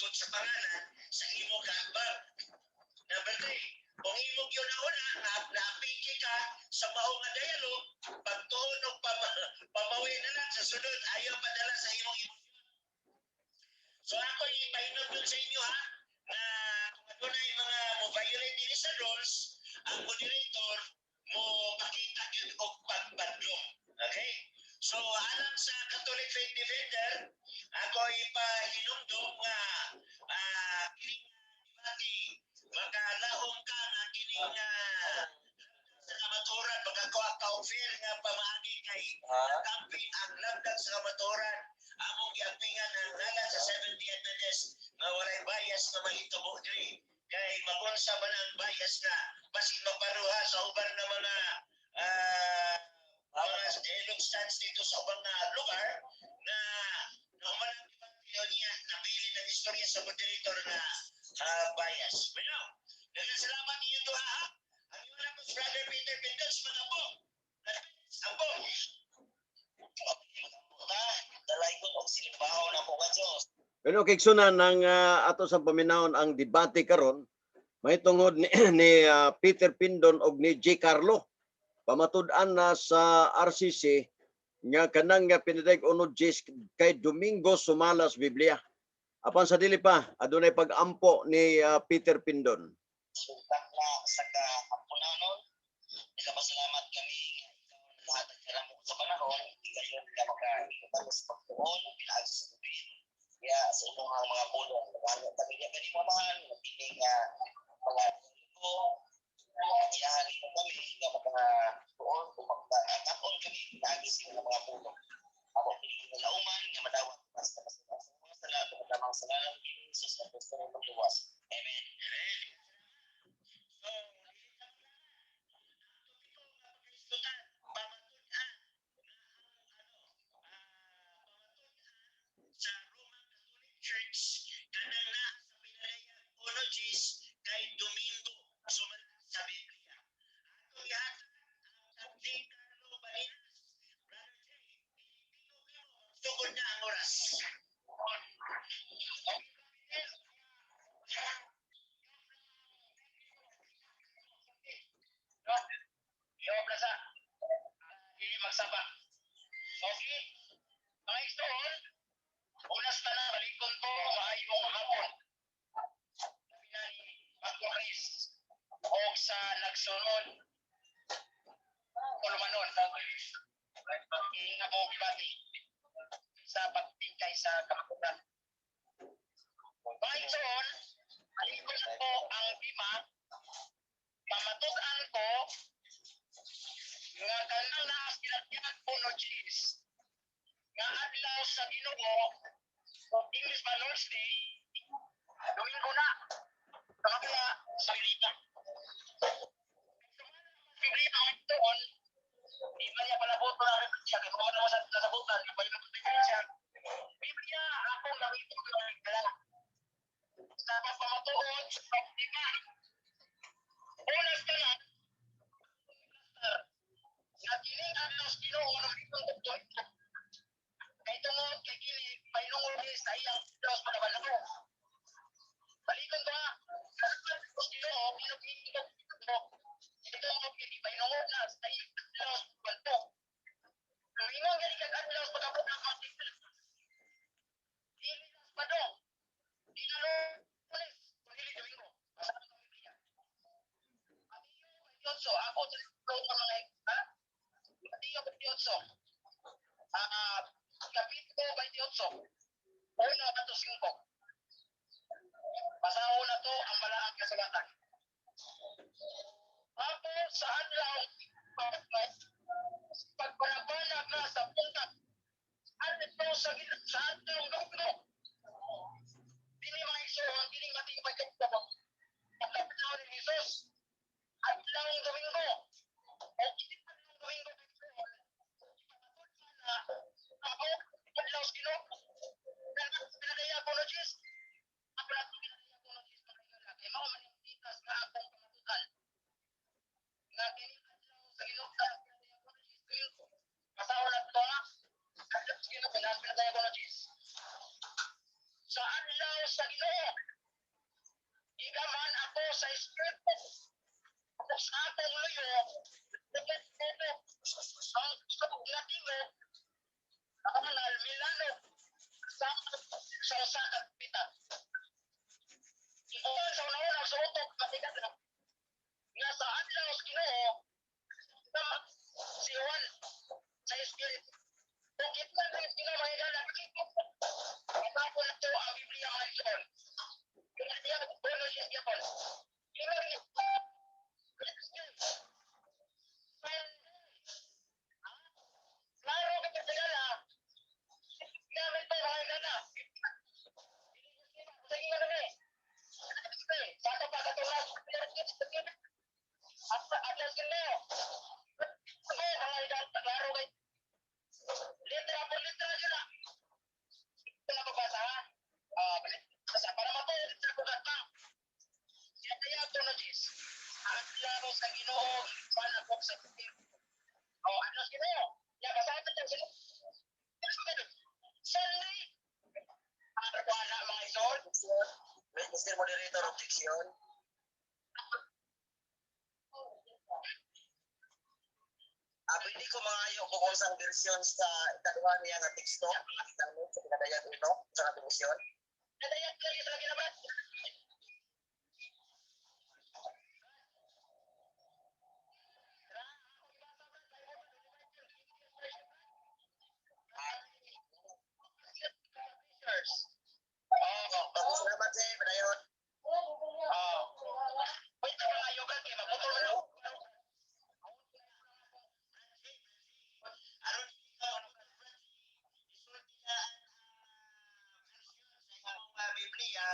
Paghisgot sa pangalan sa imo kaatbang. Number three, kung imo gyud na naapiki ka sa mao nga dialogue, pagtuon og pamawi na lang sa sunod, ayaw padala sa imong emosyon. So ako ipahinom sa inyo ha, na kung adunay mga mo violate dinhi sa rules, ang moderator mo pakita gyud og pagpadlong. Okay? So alang sa Catholic Faith Defender, ako ipahinumdum nga kining debate, makalaom ka nga kining sa kamatuoran makakuha ka og fair nga pamaagi kay nakamping ang lagdag sa kamatuoran. Among giampingan ang ngalan sa Seventh-day Adventist nga walay bias nga mahitabo diri kay makunsa man ang bias na basin maparuha sa uban nga mga dialogue stands dito sa ubang nga lugar na nahuman ang debate niya, nabili ng istorya sa moderator na bias. Bueno, daghang salamat ninyo duha ha. Ang inyong lang si Brother Peter Pindels, mga po. Ampo. Ta, dalaygon og silimbahon ako nga Dios. Pero kaigsuonan ng ato sa paminawon ang debate karon mahitungod ni Peter Pindon og ni J. Carlo. Pamatud-an na sa RCC nga kanang nga Pinadayag uno diyes kay Domingo sumala sa Biblia. Apan sa dili pa adunay pag-ampo ni Peter Pindon. Sultan na sa kaampunanon. Nagapasalamat kami nga ikaw naghatag kanamo sa panahon, higayon nga makahinutag sa pagtuon, pinaagi sa tubig. Kaya sa imong mga pulong, naghanyo kami niya kanimo, Amahan, nga kini nga mga linggo, iyahan nimo kami nga makatuon o makakaon kami pinaagi sa imong mga pulong. Amo kini nga lauman nga madawat basta sa mga sala tungod lamang sa ngalan ni Jesus na Kristo nga magluwas. Amen. So, pamatud-an pamatud-an sa Roman Catholic Church kanang naa sa Pinadayag uno diyes kay Domingo sumala sa Biblia. Atong ihatag ang J. Carlo Balinas. Brother J, sugod na ang oras. Yo, plaza. Dili magsaba. Okay. Mga igsoon, unas na na, balikon ko, maayong hapon. Labi na ni Pastor Chris, o sa nagsunod, Tulumanon, nga mo gibati sa pagpingkay sa kamatuoran. Mga igsoon, balikon na po ang tema, pamatud-an ko nga kanang naa sa Pinadayag uno diyes nga adlaw sa Ginoo o English ba Lord's Day, Domingo na sa sa Biblia. Biblia ang doon, di ba niya palaboto na rin siya kay mo sa nasabutan, di ba niya siya Biblia akong gamiton ng dala sa pagpamatuod sa pagtima. Una sa tanan, nga kining adlaw sa Ginoo no itong Domingo. Kay tungod kay kini pahinungod ni sa iyang adlaw sa pagkabanhaw. Balikon ko ha. Sa Ginoo kinukinog ko. Tungod kay pahinungod na sa iyang adlaw sa pagkabanhaw. Ingon gani kag adlaw sa pagkabanhaw, dili na Sabado, di na Lunes, kundi Domingo. Basta ang Biblia. Mateo 28, ako sa mga ha? Mateo 28. Kapitulo 28. 1 ato 5. Basahon na to ang balaang kasulatan. Tapos sa adlaw pagpanabanag na sa buntag adto sa adlaw Domingo. Dili, mga igsoon, dili Mateo 28. Pagkatao ni Jesus adlaw Domingo. O kini adlaw Domingo, igsoon, na ako adlaw sa Ginoo. Pinadayag uno diyes. Ako na pinadayag uno diyes, mga igsoon. Kay mao man yung tikas nga akong pamatudan. Nga kini adlaw sa Ginoo. Si Juan sa Espiritu. Kung kita na yung mga higala, matapos na to ang Biblia, mga igsoon. Pinadayag uno jis gyapon. Ingon ni Sunday. Klaro ka sa. Gamit pa, mga higala. Sa ingon ni sa pa katulad at atlas Ginoo. Mga higala, klaro kay litra por litra sila. Ito na pagbasa ha. Ah, basa para matuod sa bugat pa. Siya kaya uno jis. Ang klaro sa Ginoo, panakop sa Espiritu. Oh, ano sa Ginoo? Ya, basahin natin sila. Sunday. Wala, mga igsoon. Mr. Moderator, objection. Pwede ko mangayo kung unsang version sa ikaduha niya nga teksto gamit sa pinadayag uno sa nga version. Nadayag lagi sa ginabat. Oh, Salamat sir, padayon. Oh. Wait, mga yoga kay maputol man ako. Aron ikaw isulti na ang version sa imong Biblia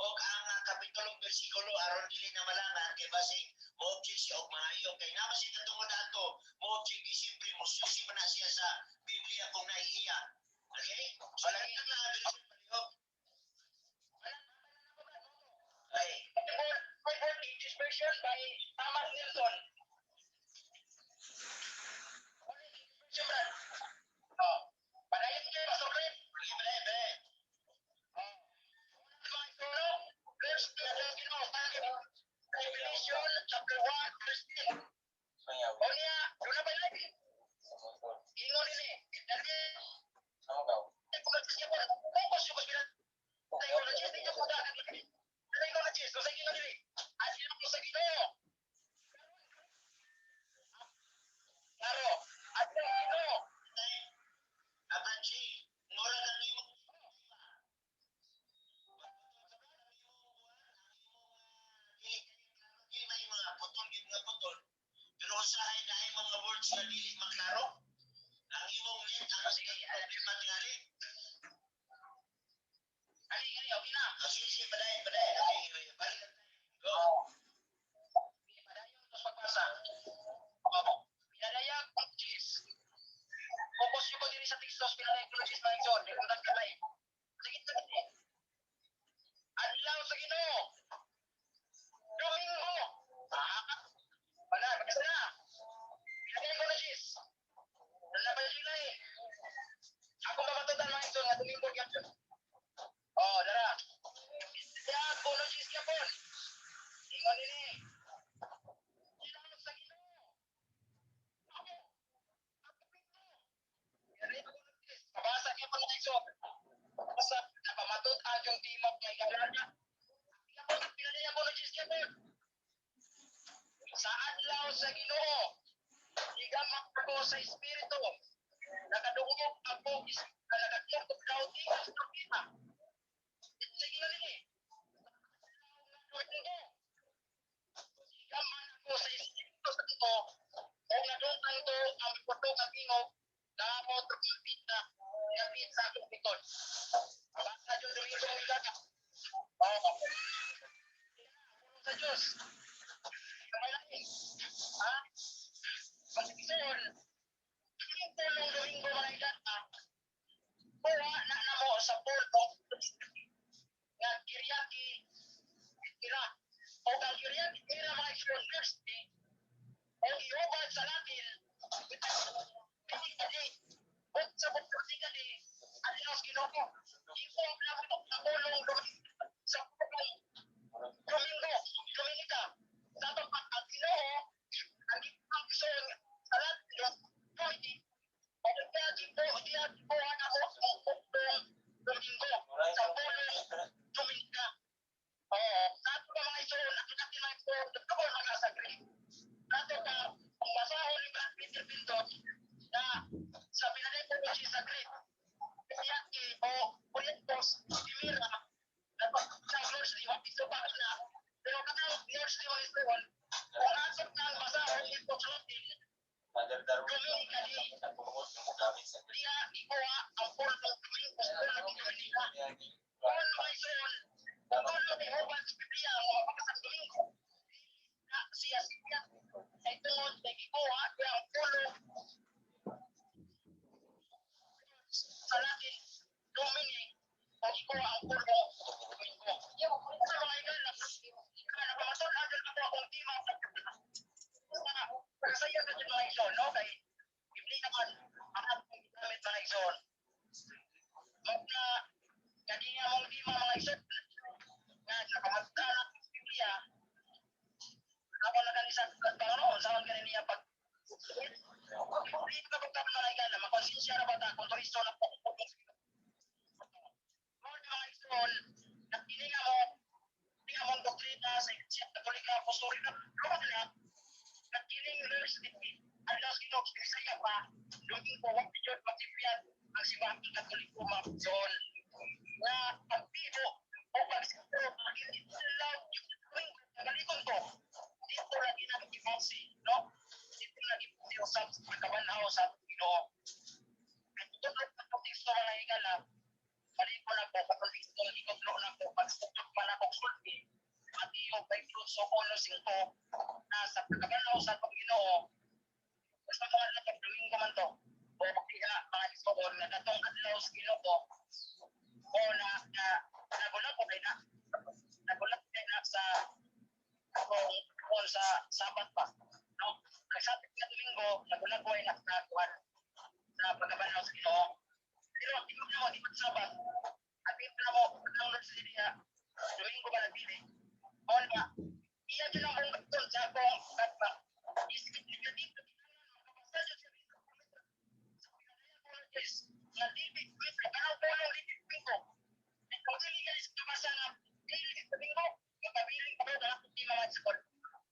o ang kapitulo ug bersikulo aron dili na malaman kay basing mo-object siya og maayo kay naa siya katungod ato mo-object kay siyempre mo susi man na siya sa Biblia kung naiiya. Okay? So lahat ng mga version palihog. Ay, English version by Thomas Nilsson. Version, Brad. Oh, padayon kayo, Pastor Chris. Sige, padayon, padayon. Oh. Mga isuno, verse Ginoo, Revelation chapter 1 verse 10. O niya, doon na ba yun? Ingon ini. Dali, focus yung bilang tayo na Diyos, dito ko da. Tayo na Diyos, sa ingon ini. At yun ko sa Ginoo. Klaro. At yung Ginoo. Apache, mura kang imong dili may mga putol gid nga putol, pero usahay na ay mga words na dili maklaro ang imong net, ang Sige, problema tingali. Ali, ali, okay na. Oh, sige sige, padayon, padayon. Okay, balik go. Padayon ito sa pagbasa. Oo. Pinadayag ang Diyos. Focus nyo ko diri sa tekstos, pinadayag ang Diyos, mga igsoon. May unang kamay. Sige, sige. Adlaw sa Ginoo. Domingo. Ah, wala, basta na. Pinadayag ko na Diyos. Nalabay sila eh. Ako mamatutan, mga igsoon, nga Domingo gyapon. Oh, dara. Pinadayag ko na Diyos gyapon. Ingon nini. Adlaw sa Ginoo. Ako, ang Domingo. Mabasa niya po mga igsoon. Basta napamatud-an yung timok ng ikalala. Pinadaya ko ng Diyos gyapon. Sa adlaw sa Ginoo, gigamak ako sa Espiritu. Nakadungog ako, nakadungog daw tigas sa pita. Sige na nini. Domingo. Gigaman ako sa Espiritu sa ito, o nadungtang to ang puto nga tingog, damo trumpita, kapit sa akong likod. Basta Diyos Domingo ng igata. Oo. Sa Diyos. Kamay lain. Ha? Pag-igsoon, yung pulong Domingo, mga igata, kuha na namo sa pulong nga Kyriaki Tira. O ang Kyriaki Tira, mga igsoon, Thursday, o iubad sa Latin, Dominica. O sa Portugal, adlaw sa Ginoo. Iko ang pulong sa pulong Domingo, Dominica. Sa pag ang Ginoo, ang ang igsoon sa Latin, Domini, o kaya tipo, diya kuha na mo ang pulong Domingo sa pulong Dominica. Oo, sa ato pa, mga igsoon, ang ating mga igsoon, doon mga sa Greek. Ato pa, kung basahon ni Brad Peter Pindot, Dominica Day. Diya ikuha ang pulong Domingo sa pulong Dominica. Kung mga igsoon, kung doon may huban sa Biblia ang mapasa sa Domingo, na siya siya ay tungod kay gikuha niya ang pulong sa Latin Domini o ikuha ang pulong Domingo. Sa mga igala, napamatud-an ako akong tema sa kasaya sa mga igsoon, no? Kay Biblia man ang atong gigamit, mga igsoon. Magna kani nga mong tema, mga igsoon, nga napamatud-an ang Biblia ako na kani sa Panginoon sa gani niya pag dito ka pagka mga igala, makonsensya na ba ta kung turisto na po mo mga igsoon, na kini nga mo kini nga mong doktrina sa Iglesia Katolika Apostolika Romana na kining Lord's Day, adlaw sa Ginoo sa Bisaya pa, Domingo, wa gyud matipyan ang Simbahang Katoliko, mga igsoon, nga pagpibo o pagsiguro adlaw Domingo kagalikon ko dito lagi na gibase, no? Dito lagi usab sa pagkabanhaw sa Ginoo. At tutulog na po teksto, mga higala, balik ko na po, katong teksto, ikutlo na po, pagsutok man ako sulti, Mateo 28:5, na sa pagkabanhaw sa Ginoo, basta mga adlaw Domingo man to, o diha mga igsoon nga katong adlaw sa Ginoo, o na na nagulat ko kay na nagulat kay na sa kung sa Sabat pa, no? Kay sa nga Domingo nagulat ko ay na sa kuan sa pagkabanhaw sa Ginoo. Pero di mo di ba Sabat? At di mo ang Lord sa diha Domingo ba nagdili? O na iya jud ang buong sa akong katba. Isip negative makabasa jud sa nga dili kanang pulong dili Domingo. Kung dili guys kabasa nga dili Domingo, mapabiling pa ko kanang tema, mga igsoon.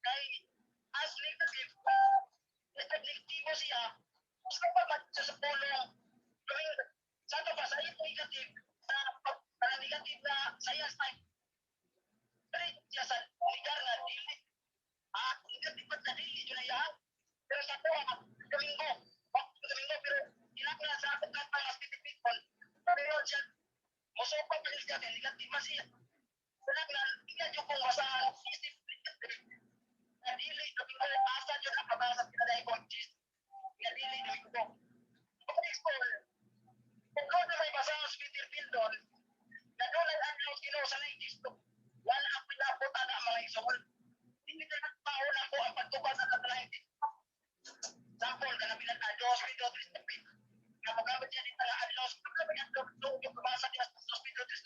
Kay as negative, negatibo siya, gusto pa ba siya sa pulong Domingo? Sa ito pa, sa ito negative, sa para negative na science type, pero siya sa ligar na dili, negative pa na dili, yun na. Pero sa kuha, Domingo, Domingo, pero kinahanglan sa akong katang mas pitipikon, pero siya, musupat pa siya, negative man siya. Kinahanglan, iya jud kong basahan, isip negative, na dili Domingo, asa jud ang kabasa pinadayon ko, nga dili Domingo. Okay, school, kung doon na may basahan sa Peter Pindon, na doon ay adlaw Ginoo sa 92, wala ang pinaputan ang mga igsoon. Hindi na tao na ko ang pagtubad sa 92. Sample, ka na pinata, Diyos, Pedro, Tres, nga mogamit siya dito nga adlaw, sa adlaw, doon yung kabasa niya sa Dos Pedro, Tres.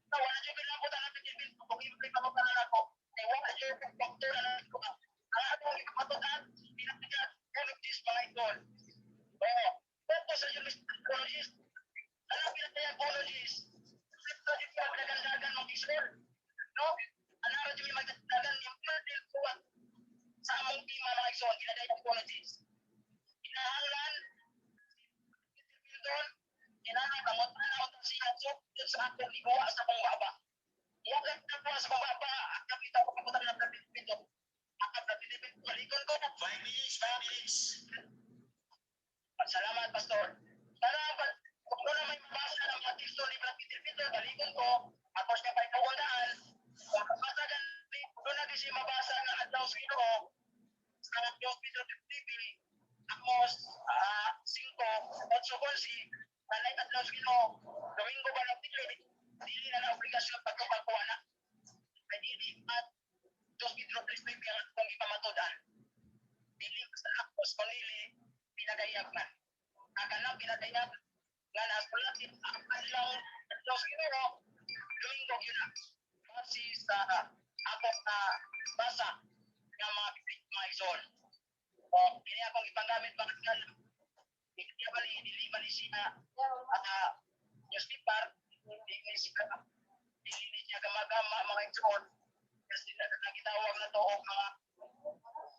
Na wala siya pinaputan ang Peter Pindon, kung ibig pa mo ako, ay wala siya pagtura na ko. Ang atong ipapatukan, pinatigat, apologies, mga igsoon. Oo, focus sa yung apologies. Alam pinatay apologies. Ito dito ang dagan-dagan ng Israel. No? Alam mo yung magdagan yung model kuwat sa among tema, mga igsoon, ginagay apologies. Kinahanglan, doon, kinahanglan, bangot na ako siya, so, sa akong iguwa sa akong baba. Iyagan na po sa akong baba, ang kapita ko papunta ng Pilipino. Ang Pilipino, malikon ko. 5 minutes, 5 minutes. Salamat, Pastor. Sana, kung doon na may mabasa ng mga teksto ni Brad Peter Peter, balikon ko, ako siya pa ikaw. Kung mabasa gani, doon na kasi mabasa ng adlaw sa Ginoo, sa Diyos Pedro TV, Amos 5, 8 konsi, nanay adlaw sa Ginoo, Domingo ba lang dili, dili na na obligasyon pagtupad ko na. Ay dili at Diyos Pedro 3 ang akong ipamatudan. Dili sa Amos, kundi pinagayag man. Ang kanang pinagayag nga nasulat ang adlaw adlaw sa Ginoo, Domingo yun na. Kasi sa akong na basa nga mga mga igsoon. O kini akong ipanggamit bakit nga hindi bali dili bali siya newspaper, dili siya dili siya gamagama, mga igsoon, kasi nagitawag na to og mga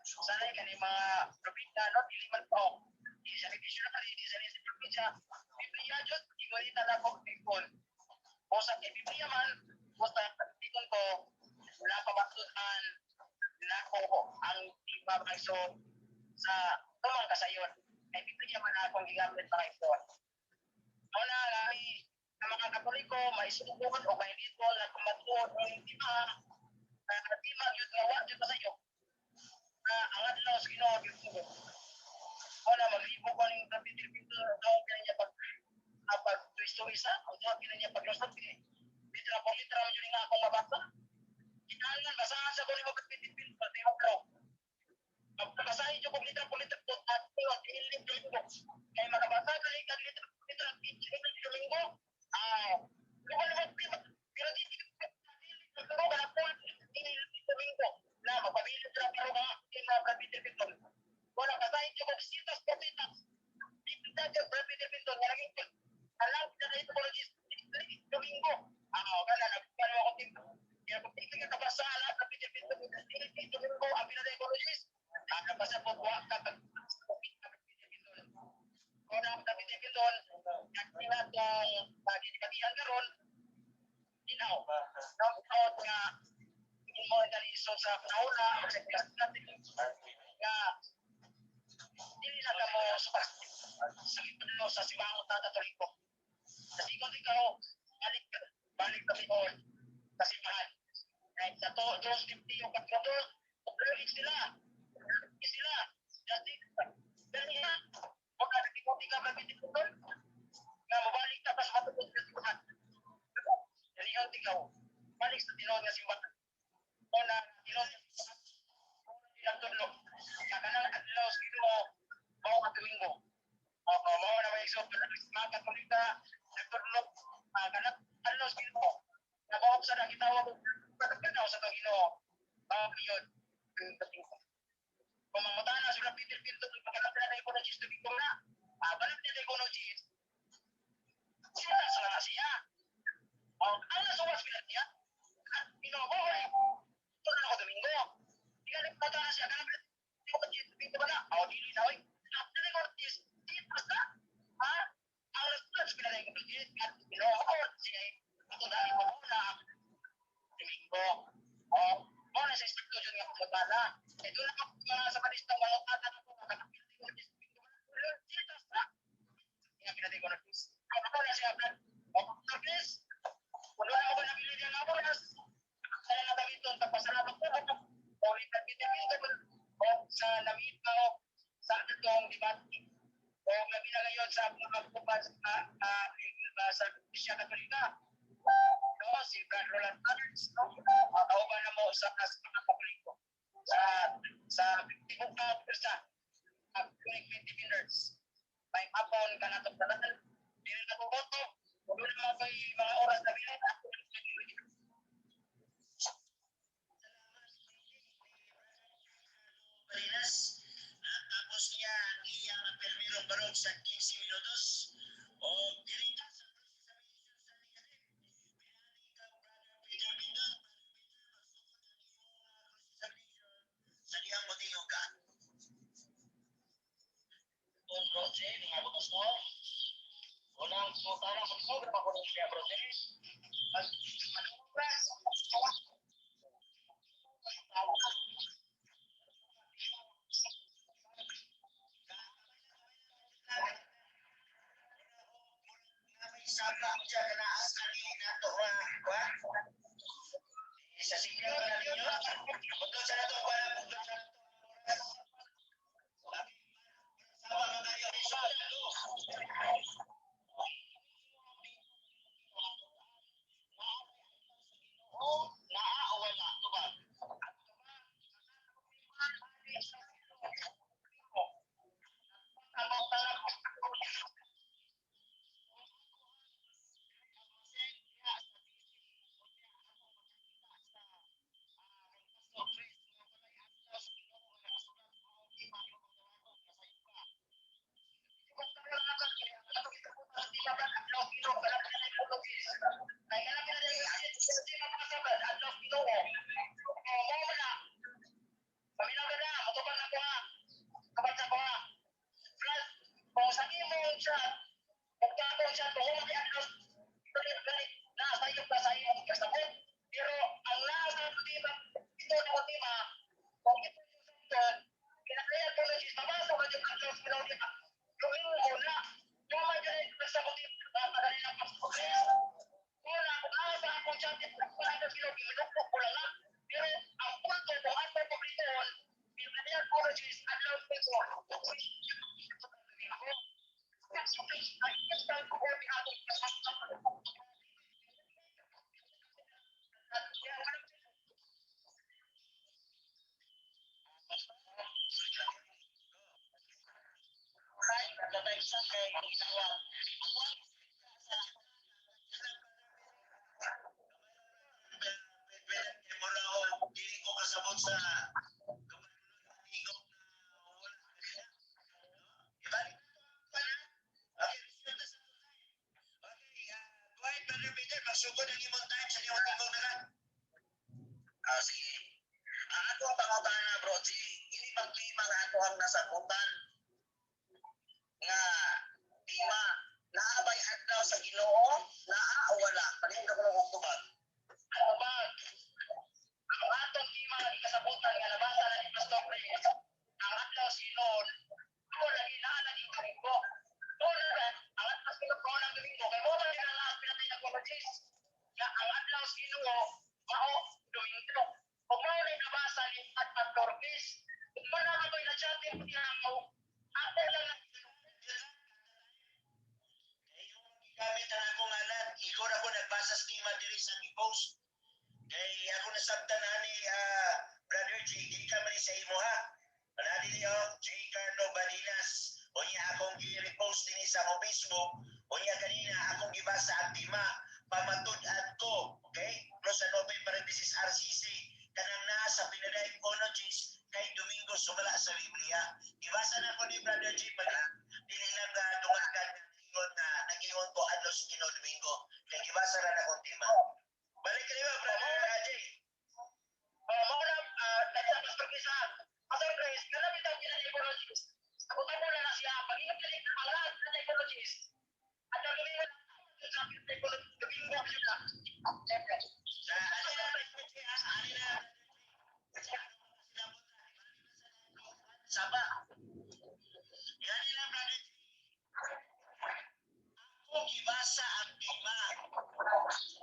sanay kani mga probinsya, no? Dili man po di sa dictionary, di sa encyclopedia. Biblia jud igorita na ko ikon o sa kay Biblia man basta ikon ko napabatuan nako ang iba mga igsoon sa Tumang kasayon. Kay Biblia man akong gigamit, mga igsoon. Mao na kami ang mga Katoliko maisugon o mailiton na kumatuod ang tima na tima gyud nga wa gyud masayo na ang adlaw sa Ginoo gyud sugod. Mao na maglibog ko ning Peter Pinto, tawag kini niya pag Kristo isa o tawag kini niya paglusot kini litra por litra man jud nga akong mabasa. Kinahanglan basahan sa ko nimo Peter Pinto tiyo ko. Magbasahin jud kog litra por litra po at dili Domingo. Kay makabasa ka ni kag litra por litra dili Domingo. Ah, lugar naman pero di dili pero ka po dili Domingo. Na magpabilin sila pero ka kay mga Peter Pinto. Wala basahin jud kog citas por citas. Dili na jud Peter Pinto nga naging alam na ito ko lagi Domingo. Ah, kana nagpano ako timpo. Kaya kung tingin ka kabasa lahat ng Peter Pinto dili Domingo ang pinaka-ecologist. Ah, nabasa po wa ka pag kung ang Peter Pinto nagtinatong pagdibatihan karon tinaw. Out nga mo dali sa panahon sa natin nga dili na kamo sa sa gitno sa simahong ta Katoliko. Kasi kung ikaw balik balik kami on sa simbahan. Kahit sa to, dos fifty yung katlo, balik sila. Balik sila. Dati, dali na. Huwag ka nagkikuti ka gamitin ko doon. Nga mabalik ka pa sa matutod na simbahan. Dali ang ikaw. Balik sa tinuod nga simbahan. O na tinuod nga simbahan. Ilang tudlo. Nga kanang adlaw sa Ginoo mao ka Domingo. O mao na may isod mga Katolika nagtudlo kanang adlaw sa Ginoo. Nabaop sa nang gitawag pagkanaw sa tong Ginoo. Mao yun. Kung mangutana sila Peter Pinto, pagkalap na tayo kuno Jesus Domingo na. Ah, balak niya tayo kuno Jesus. Sila sa nga siya. O, ang nasuwas pila niya. At Ginoo, ito na ako Domingo. Di ka nagpatana siya, kanang di ko Jesus Domingo ba na? O, dili na, oy. At tayo kuno Jesus, di basta. Ha? Ang nasuwas pila tayo kuno Jesus, at Ginoo, siya, ito dahil mo na Domingo. O, mo na sa isang yun nga kumutana. Eh, doon ako mga sa kadistang mga tata na po, nakapil ko Jesus Domingo ba na? Sitas na. Nga pinatay ko na Chris. Ako na siya, Brad. O, Dr. Chris, kung wala ako nabili niya nga oras, kaya na kami ito, pagpasalamat ko, o Peter Pinto, o sa namitaw sa atong debate. O labi na ngayon sa mga kupan sa Iglesia Katolika. No, si Brad Roland Roberts, no? Kauban na mo sa mga Katoliko. Sa tibok na persa, Catholic Defenders. May hapon ka na itong tanan. Dili na ko boto. Kung doon naman may mga oras na bilin, ako na Barinas. Tapos niya ang iyang permirong barog sa 15 minutos. O diri ta sa cross-examination sa Legacy. Pinali ka, Brother Peter Pindon. Brother Peter, magsugod ang imong cross-examination sa dihang motingog ka. Don Roche, mga butos mo. Unang pangutana, magsogra pa ko ng siya, Roche. Mag-oras. Nga may saba siya kana asa ni nato nga kuan. Sa signal na ninyo. Bugdon sa nato kuan, bugdon sa nato. Sama man kayo. So, O, naa o wala? Ito ba? Ang pangutana ko, kung sa imong chat, kung tatong chat, kung may adlaw, nasa iyo ka sa imong kasabot. Pero ang nasa tema, ito na tema, kung ito yung sundon, kinakaya ko na siya, mabasa ka dyan ang Domingo na. Tama dyan sa kanila, Pastor Chris. Una, kung ano sa akong chat, wala na sila giminukok ko lang. Pero ang punto kung ano pabritoon, pinadayag ko na siya, adlaw ko. Dili ko kasabot sa tingog na wala. Ibalik pa na. Okay, resume ta sa time. Okay, go ahead, Brother Peter. Magsugod ang imong time sa imong tingog na lang. Ah, sige. Ang ako ang pangutana, bro, G, ini bang tema nga ato ang nasabutan nga tema, naa ba'y adlaw sa Ginoo? Naa o wala? Palihog ako ng tubag. Ano ba? Ang atong tema nga gikasabutan nga nabasa na ni Pastor Chris, ang adlaw sa Ginoo, ako lagi naa lagi Domingo. Una na, ang adlaw sa Ginoo ng Domingo, kay mo man nila lahat pinatay ng apologies. Nga ang adlaw sa Ginoo, mao Domingo. Ug mao na nabasa ni at Pastor Chris, ug mo na ako'y na-chatting niya mo, ako lang ang Kay yung gigamit ang akong ngalan, ikaw na ko nagbasa sa tema diri sa i-post. Kay ako nasabtan na ni Brother G, gikan man ni sa imo ha. Wala dili oh, J. Carlo Balinas. Unya akong gi-repost dinhi sa akong Facebook. Unya kanina akong gibasa ang tema, pamatud-an ko, okay? Plus ang open parenthesis RCC kanang naa sa Pinadaig Apologies kay Domingo sumala sa Biblia. Gibasa na ko ni Brother G pag dili lang nga dumagan nga nga nag-ingon ko adlaw sa Ginoo Domingo. Kay gibasa ra na akong tema. Balik ka ba, Brother J? Mao na nagsa Pastor Chris ha. Pastor Chris, kana bitaw pinadaig apologies. Ako mo na na siya, pag-ingon ka ang lahat ng apologies. At ang Domingo sa Domingo sila. Sa ano na, ano na, Saba. Yan nila, Brother G. Ako gibasa ang tema.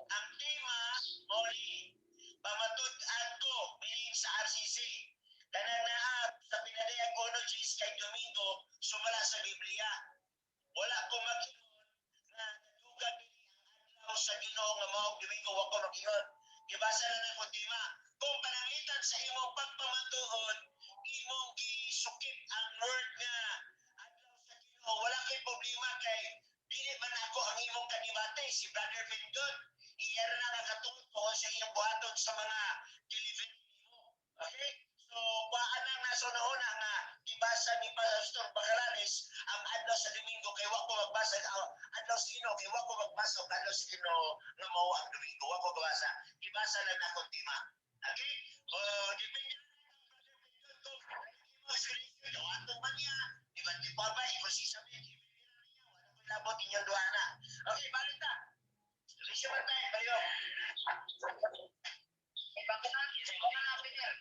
Ang tema, moli, pamatud-an ko, meaning sa RCC, kanang naa sa Pinadayag Apologies kay Domingo, sumala sa Biblia. Wala ko mag-ingon na nadugag diri ang adlaw sa Ginoo nga maog Domingo, wa ko mag-ingon. Gibasa na lang ko tema. Kung pananglitan sa imong pagpamatuod, imong gisukip ang word nga adlaw sa Ginoo, wala kay problema kay dili man ako ang imong kadibate, si Brother Pindon. Iya ra na nakatuon sa iyong buhaton sa mga delivery nimo. Okay? So, kuhaan lang nasa una nga gibasa ni Pastor Bacalares ang adlaw sa Domingo kay wa ko magbasa adlaw sa Ginoo kay wa ko magbasa og adlaw sa Ginoo nga mao ang Domingo. Wa ko gabasa. Gibasa lang na akong tema. Okay? Oh, depende kung imo atong man niya, di ba, di ba ba iko si sabi wala ko labot inyong duha na. Okay, balik ta. Resume tayo, baliw. Ipakita na, Peter.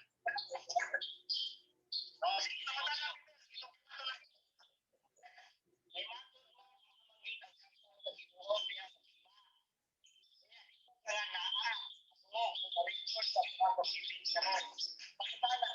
Oh, sige, ipakita na, Peter. Ito na. Nga naa mo sa record sa mga sa. Pakita na.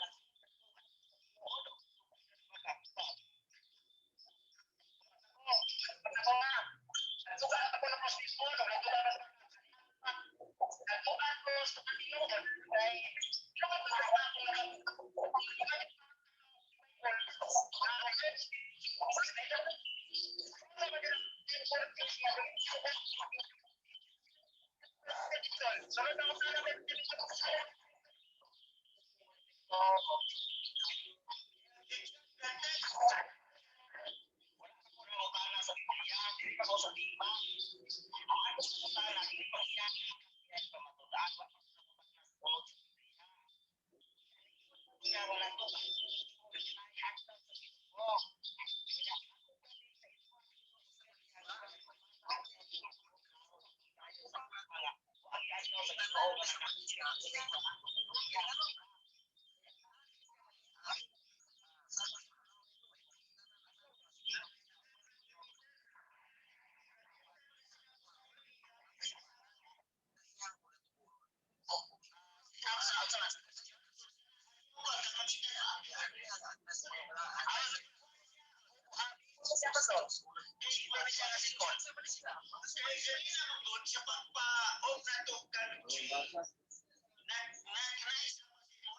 Pastor? Sino ni siya nga sikon? Kay ganina man gud sa pagpa-off na to kang G, nag nag naisa pa sa imo.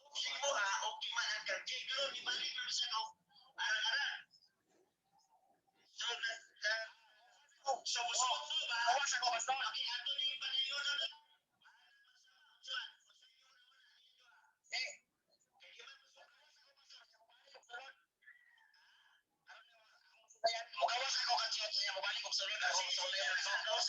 Pagpa-off sa imo ha, okay man ang kang G. Pero ibalik na sa no, arang-arang. So, na, na, so, musunod ba? Awas ako, Pastor. Okay, ato ni padayon na. Eh, mugawas ako kang G, niya mobalik og sulod ako mosulod ako.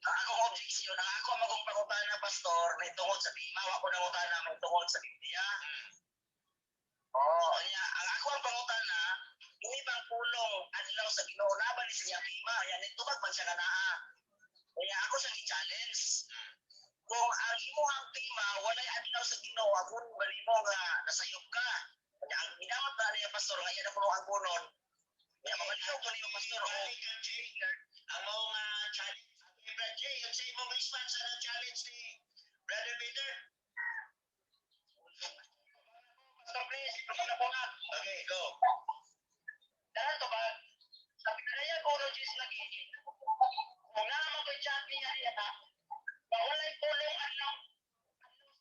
Ang akong objection, ang ako magong pangutana, Pastor, may tungod sa tema, wa ko nangutana may tungod sa Biblia. Oo, niya, ang ako ang pangutana, ini bang pulong adlaw sa Ginoo na ba ni sa iyang tema? Yan nitubag man siya nga naa. Kaya ako siyang i-challenge. Kung ang imuhang tema walay adlaw sa Ginoo, agun ba nimo nga nasayop ka? Kaya ang gidawat na niya, Pastor, nga iya na kuno ang kunon. Kaya mamalihok ko niyo, Pastor, o Balik kang Jay, ang mao nga challenge. Okay, Brad Jay, unsa imong response sa challenge ni Brother Peter? Pastor, please, na po nga. Okay, go. Dahan to ba? Sa pinaraya ko no Diyos lagi. Kung nga naman ko'y chat niya niya, na walay pulong adlaw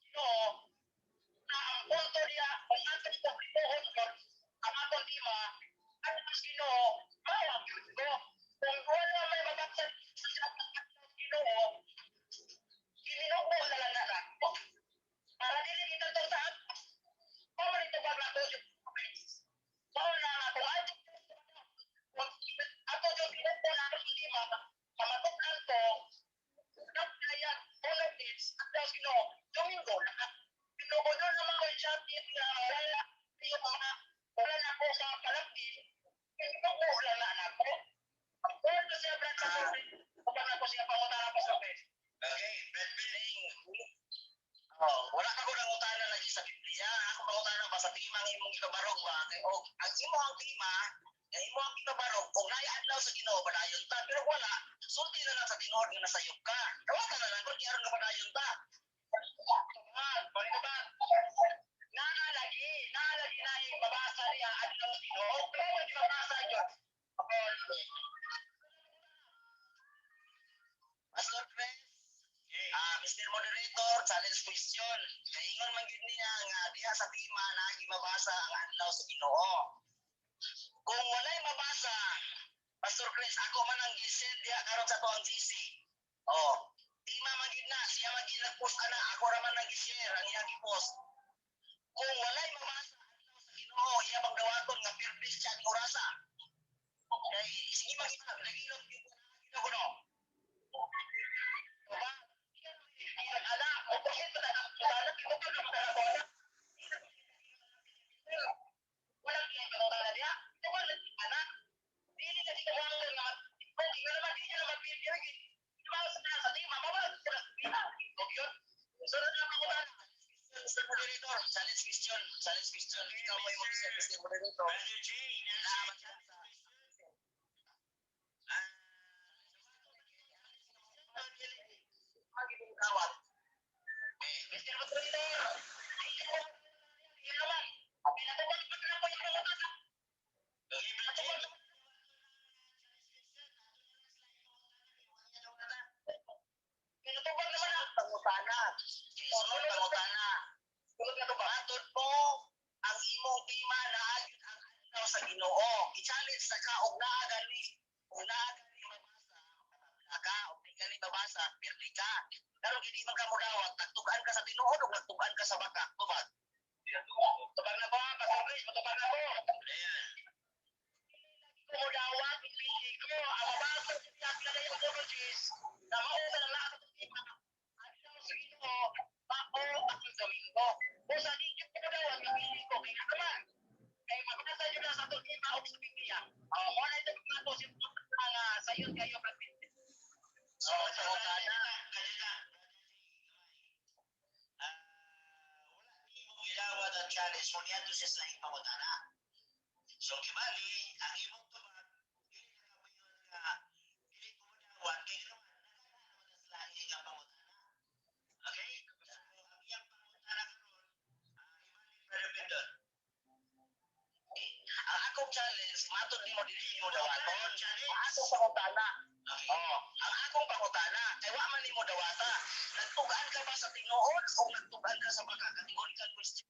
Ginoo, na ang punto niya, kung atong pagtuhon ko, ang akong tema, adlaw sa Ginoo, mao ang Diyos ko. Kung wala may mabasa sa Ginoo, gininuo na lang na ako. Para dili kita to sa mao nito pag nato si mao na nga kung ato kung ato yung tinupo na atong tema, pamatukan to, kaya unong dates, adlaw sa Ginoo, Domingo na. Pero kung doon naman ko chat nga wala yung mga wala na ko sa palagdi, tinupo lang na nako. Ang ko siya, Brad, sa upang ako siya pangutana pa sa face. Okay, Brad Peter. Oh, wala ka ko nangutana lagi sa Biblia. Ako pangutana pa sa tema nga imong gipabarog ba kay og ang imo ang tema nga imo ang gipabarog kung naay adlaw sa Ginoo padayon ta, pero wala, sulti na lang sa tinuod nga nasayop ka. Dawata na lang kung aron nga padayon ta. Tubag, balik ba? Naa lagi, naa lagi na yung mabasa niya adlaw sa Ginoo. Pero di mabasa yun. Pastor Chris, ah, Mr. Moderator, challenge question. Kaingon man gyud niya nga diha sa tema na mabasa ang adlaw sa Ginoo. Kung walay mabasa, Pastor Chris, ako man ang gisend diha karon sa tuang GC. Oh, tema man gyud na, siya man gyud nag-post ana, ako ra man ang gi-share ang iyang gi-post. Kung walay mabasa adlaw sa Ginoo, iya bang dawaton nga pirpis siya ang orasa? Okay, sige man gyud nagilom gyud ko no. Diba? Ala, opposite na na, kitupag na mga walang iyang pangutana diha. Ito ba anak? Dili na di kawangan nga okay, nga naman di niya naman pili. Di ba sa tema, mawala sa tema. Okay yun. So na pangutana. Mr. Moderator, challenge question, challenge question. Ikaw mo yung mag Mr. Moderator. Brother Jay, nasa Kawat. Mr. Moderator, yun naman. Pinatubag pa na po yung pangutana. Okay, Brad Jay. Pinatubag naman ang pangutana. Sunod pangutana. Sunod na to ba? Matod po, ang imong tema na agad ang adlaw sa Ginoo. I-challenge sa ka og naa gali, og naa gali mabasa, ka og di gali mabasa, pirli ka. Pero hindi man ka modawat, nagtug-an ka sa tinuod o nagtug-an ka sa baka. Tubag. Tubag na po, Pastor Chris, matubag na po. Ayan. Kumudawat, ipili ko, ang mabasa sa na yung apologies, na mauna na lang sa tema, adlaw sa Ginoo, mao ang Domingo. Kung sa di ko kumudawat, ipili ko, kaya naman, kay mabasa nyo na sa itong tema o sa Biblia. Mo na ito mga to, si nga sayon kayo, Brad Pitt. So, pangutana. Kanila. Ah, wala nimo gidawat ang challenge mo niadto siya sa laing pangutana. So kibali ang imong tubag dili na ka moingon nga dili ko modawat kay naman nagana naman sa laing nga pangutana. Okay? So ang iyang pangutana karon, ibalik, Brother Pindon. Ang akong challenge, Challenge, matod nimo dili nimo dawaton. Ang akong pangutana. Oh, ang akong pangutana kay wa man nimo dawata. Nagtug-an ka ba sa tinuod o nagtug-an ka sa baka? Categorical question.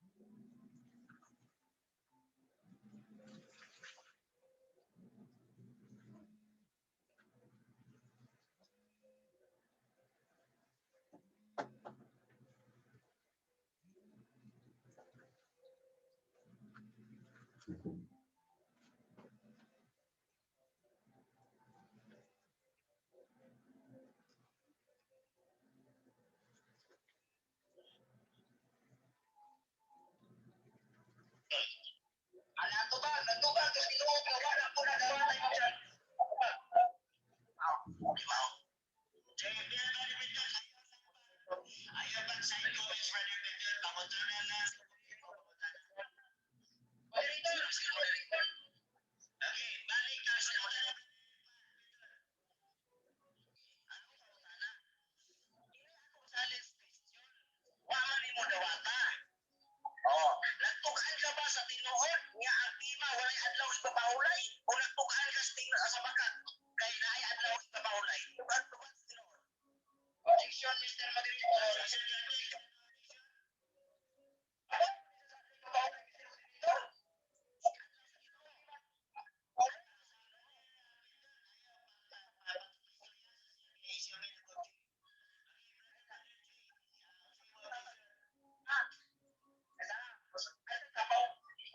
Ala to ba? Nagtug-an ka sa tinuod nga wala po na dawata imong challenge. Ah, okay ba? Ayaw bang sa inyo, Brother Peter, pangutana na. Moderator, Mr. Moderator. Okay, balik ka sa pangutana. Anong pangutana? Dili akong challenge question. Wa man nimo dawata. Oh, nagtug-an ka ba sa tinuod nga ang tema walay adlaw ipapahulay o nagtug-an ka sa tinuod sa bakak kay naay adlaw ipapahulay? Tug-an tug-an sa tinuod. Objection, Mr. Moderator.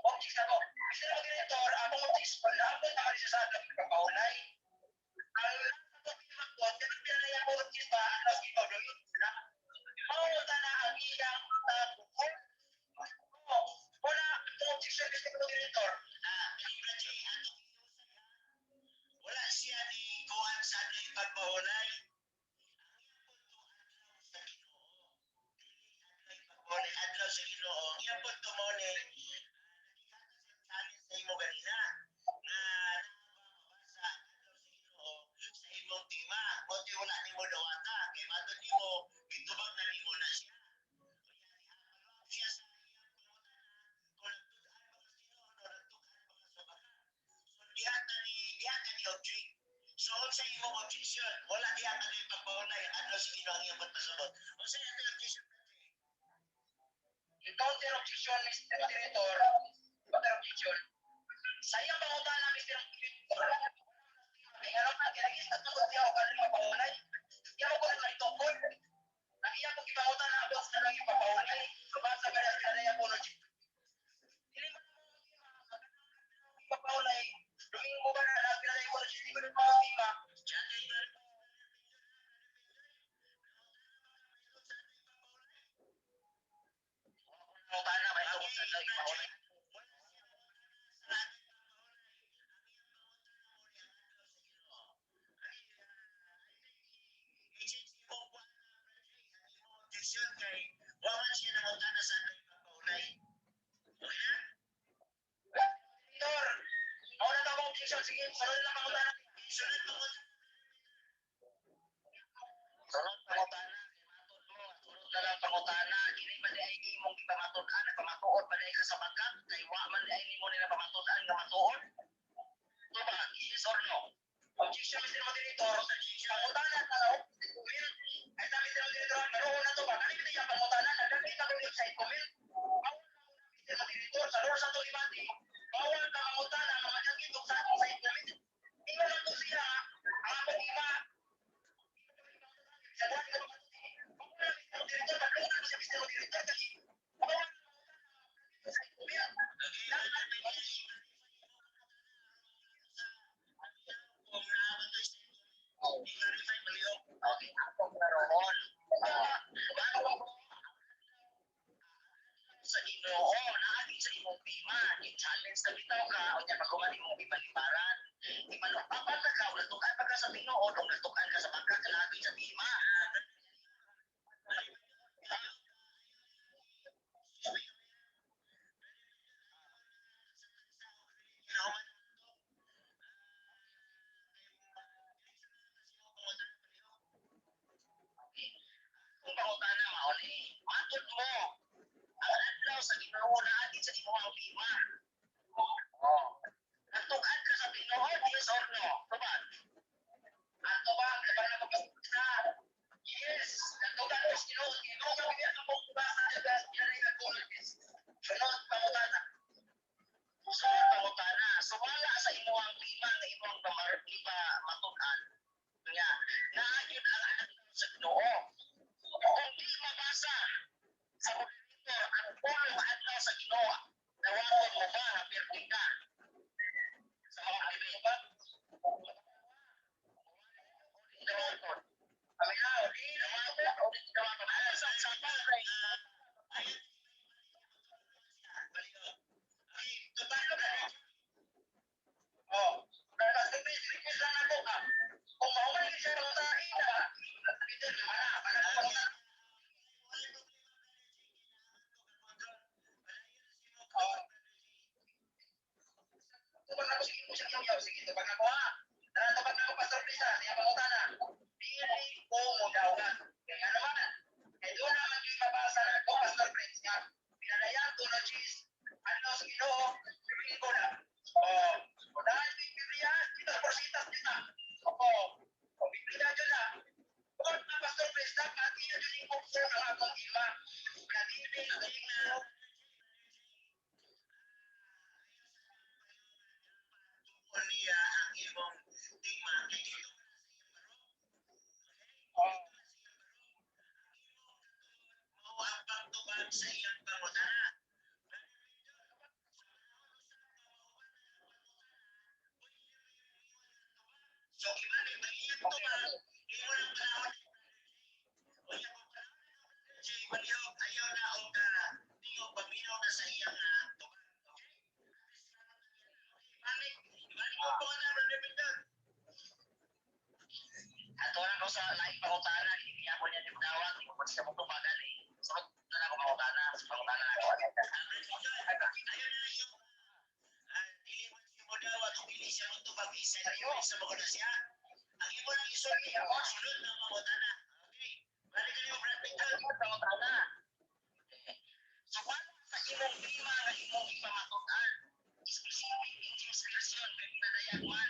Objection ako. Mr. Moderator, akong objection, ako na kasi sa adlaw ipapahulay. Ang tema ko, kanang pinalaya ko ba, adlaw sa Ginoo, na. Mao na ang iyang tabuon. Wala, objection, Mr. Moderator. Ah, Brother Jay, atong wala siya ni kuan sa adlaw ipagpahulay. Ang iyang punto adlaw sa Ginoo. Dili adlaw ipagpahulay, adlaw sa Ginoo. Ang iyang punto mo ni challenge sa imo ganina nga mabasa ang adlaw sa Ginoo sa imong tema. Mao wala nimo dawata kay matod nimo gitubag na nimo na siya. Siya sa iyang pangutana kung nagtug-an ba ka sa Ginoo o nagtug-an ba ka sa baka. So diha ka ni object. So unsa imong objection? Wala diha ka ni pagpahulay adlaw sa Ginoo ang iyang pasabot. Unsa imong objection? Counter objection, Mr. Moderator. Counter objection. Sa iyang pangutana, Mr. Moderator, kay ano man, kinagis na tungkol siya o kanang mapahulay. Iya ko na itungkol. Ang iya kong ipangutana about sa lang ipapahulay. Basta ba na sila ko no. Dili man mo ipapahulay. Domingo ba na pinalay ko no, dili man mo tema. Pangutana may tungkol sa lang ipahulay. Objection kay wa man siya nangutana sa adlaw ipagpahulay. Okay na? Moderator, ako na akong objection. Sige, sunod lang pangutana. Sunod pangutana. Sunod pangutana, kay matod mo, sunod na lang pangutana. Kini ba di ay imong gipamatud-an, nagpamatuod ba di ay ka sa bakak? Kay wa man di ay nimo nila pamatud-an nga matuod? Ito ba, yes or no? Objection, Mr. Moderator. Pangutana na lang. Ay, sa Mr. Moderator, naroon na to ba? Kani ba yung pangutana? Nagdagit na ko yung side comment. Bawal na muna, Mr. Moderator, sa rules sa debate, bawal ka mangutana nga madagit og sa akong side comment. Ingon lang to siya, ang akong ima, sa buwan ko Mr. Moderator, padungan mo siya, Mr. Moderator, kasi bawal na mangutana sa comment. Kung naaman to i-clarify palihog. Okay, akong naroon. Bago sa Ginoo, naagi sa imong tema, i-challenge na bitaw ka, o niya pagkuman imong gipalibaran. Ipanupapan na ka, o nagtukan pa ka sa tinuod, o nagtukan ka sa bangka, kalagi sa tema. Kung pangutana mauli, matod mo, ang adlaw sa Ginoo naagi sa imong tema. Oh. Nagtukan or no? Tubag. Ang tubag, tubag na pagkakita. Yes, nagtubag ko sa Ginoo. Ginoo ka biya ka mong basa sa pinadayag uno ches. Sunod pangutana. Sunod pangutana. Sumala sa imuhang tema nga imuhang pamar ipa matud-an nga naa gyud ang adlaw sa Ginoo. Kung di mabasa sa moderator ang pulong adlaw sa Ginoo, dawaton mo ba nga perdi ka sa mga debate? Dawaton. Paminaw, di dawaton o di dawaton. Ano sa kay Okay, tubag ka. Oh, pero request lang ako ka. Kung mahuman gyud siya sa ina, dito ana, ana ko pa. Oh. Tubag ako, sige mo siya yaw. Sige, tubag ako ha. Tara, tubag ako, Pastor Chris ha. Siya pangutana. Dili ko mo dawat. Kaya naman, kay doon naman yung mabasa na ko, Pastor Chris, nga pinadayag ko na cheese, ano sa Ginoo, Domingo na. Oh, kung dahil yung Biblia, dito porsitas dito. Opo, o Biblia dyan na. Kung na Pastor Chris, dapat iyo dyan yung confirm ang akong ima. Nga dili, dili na. Niya ang imong tema kay dito. Oh, Mao ang pagtubag sa iyang pangutana. So ibalik ang iyang tubag, imo lang panahon. Unya kung panahon na Jay Balihok, ayaw na og tingog paminaw na sa iyang tubag. Okay? Balik, ibalik mo po na, Brother Pindon. Ato na ko sa laing pangutana, hindi ako niya ni dawat, hindi ko siya mo tumagali. Sunod na ako pangutana, sa pangutana na ako. Ayaw na lang yung dili man siya mo dawat o dili siya mo tubag, isa sa mo na siya. Ang imo lang isulti, sunod na pangutana. Okay. Balik kayo, Brother Pindon. Sunod pangutana. So, wala sa imong tema nga imong ipamatud-an, specific King James Version kay pinadayag man.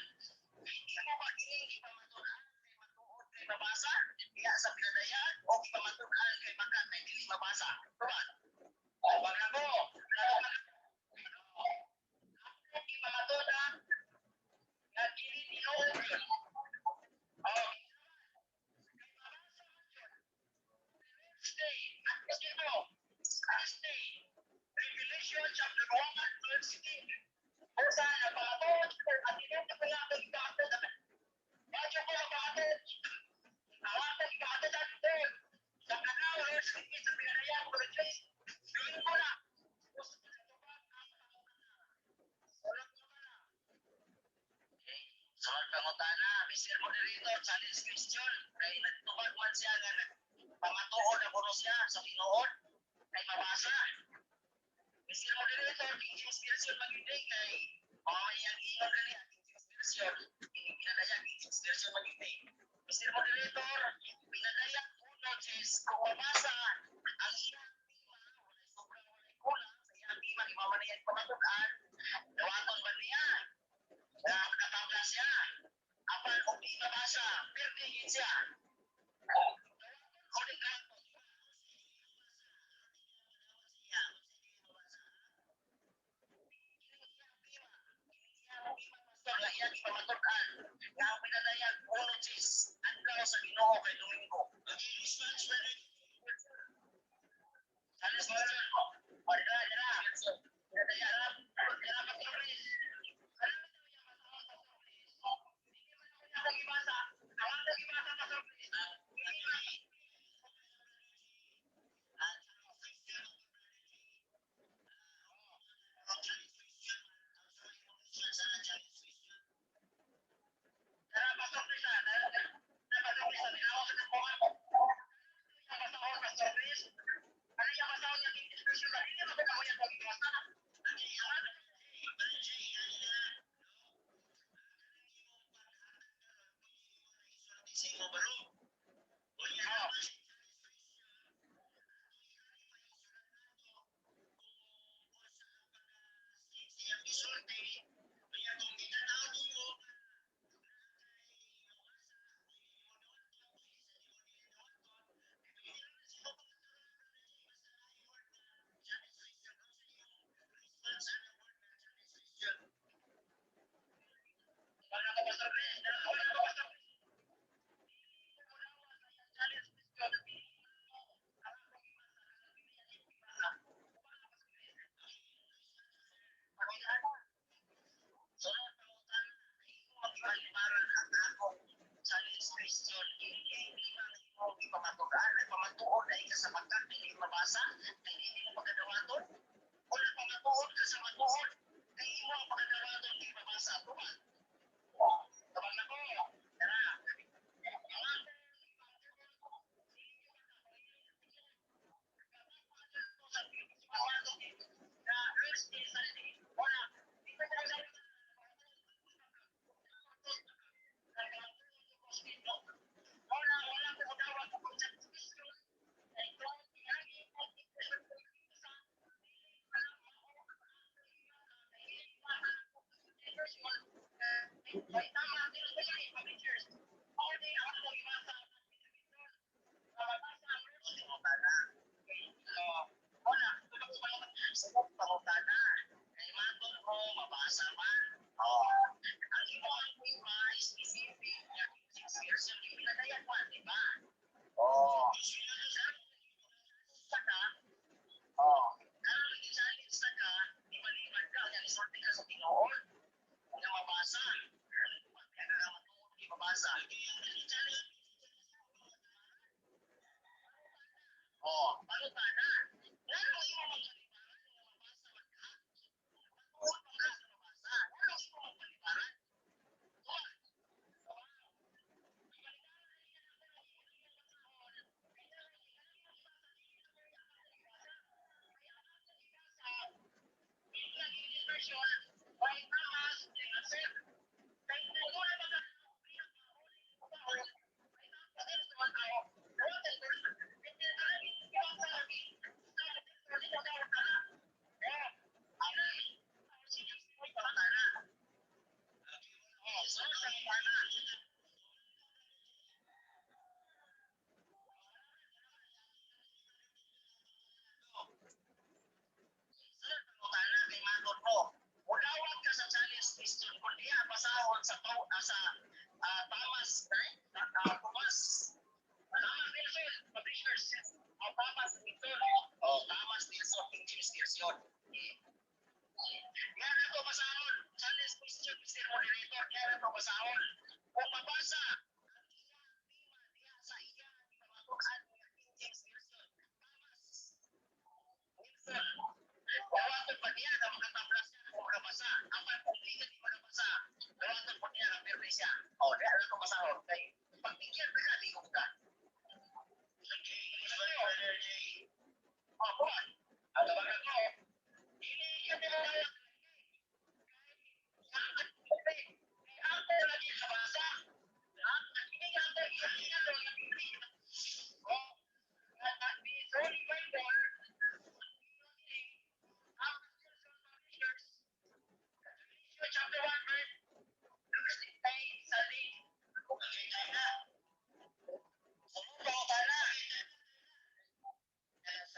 Hindi mo ba ining ipamatud-an kay matuod kay mabasa diya sa pinadayag o ipamatud-an kay maka kay dili mabasa? Tuman. O, wag na ko. Ipamatud-an nga dili tinuod yun. Oh, Thursday, at mo, Thursday, Revelation chapter 1 verse 16. Kung saan nagpamatuod at tinuod ko nga akong ipamatuod. Medyo ko mapamatuod. Ang akong ipamatuod at sa adlaw, verse 16 sa pinadayag ko sa Diyos, Domingo na. Sunod pangutana. Okay. Sunod pangutana, Mr. Moderator, challenge question. Kay nagtubag man siya nga nagpamatuod na kuno siya sa tinuod kay mabasa. Mr. Moderator, King James Version magyud kay mamayang ingon kaniya King James Version. Ini pinadayag King James Version magyud. Mr. Moderator, pinadayag uno James kung mabasa ang iyang tema, walay sobra, walay kulang sa iyang tema, imaman niya pamatud-an, dawaton ba niya? Na katabla siya. Apan kung di mabasa, pirdi siya. O di dawaton. Nga iyang ipamatud-an nga ang pinadayag uno Ches adlaw sa Ginoo kay Domingo. Okay, response, Brother. Challenge question. O dira dira. Pinadayag dira Pastor Chris. Ano daw yung masama, Pastor Chris? Hindi man ako niya akong ibasa. Ang akong ibasa, Pastor Chris. Hindi man. Tara, Pastor Chris, ah. Tara, tara, Pastor Chris, ah. Tinawa sa nagbuhat. Yung basahon, Pastor Chris. Ano yung basahon niya, King James Version ba? Hindi mo ko yung ibasa. Ang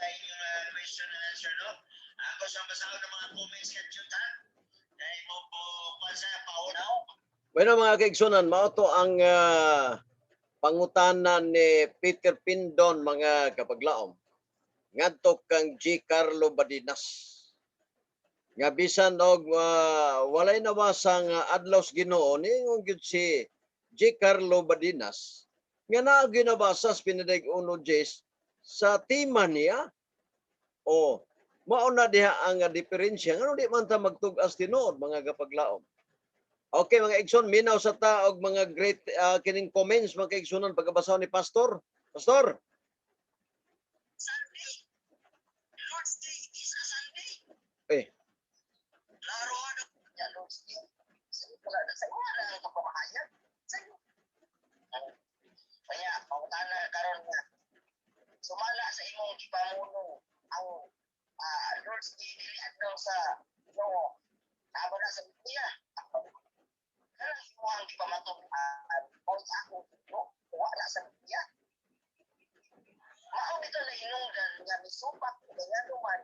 Sa inyong question and answer, no? Ako sa basahon ng mga comments ka ha? Dahil mo po pa sa pauna. Bueno, mga kaigsunan, mao to ang pangutana ni Peter Pindon, mga kapaglaom, ngadto kang G. Carlo Badinas. Nga bisan og walay nawasang adlaw sa Ginoo, niingon gyud si G. Carlo Badinas nga naa ginabasa sa Pinaday Uno Diyes sa tema niya. O mao na diha ang diferensya ngano di man ta magtug-as tinuod, mga kapaglaom. Okay, mga igsoon, minaw sa ta og mga great kining comments, mga kaigsunan, pagkabasa ni Pastor. Pastor. Sunday. Lord's Day is a Sunday. Eh. Laro ano? Ya, Lord's Day. Sa wala na sa wala na pamahayag. Sa kaya pangutana karon nga sumala sa imong gipamuno ang Lord's Day dili adlaw sa Ginoo. Amo na sa Biblia. Kaya imong gipamatud-an o ako no, wala sa Biblia. Mao bitaw na hinungdan nga misupak kay man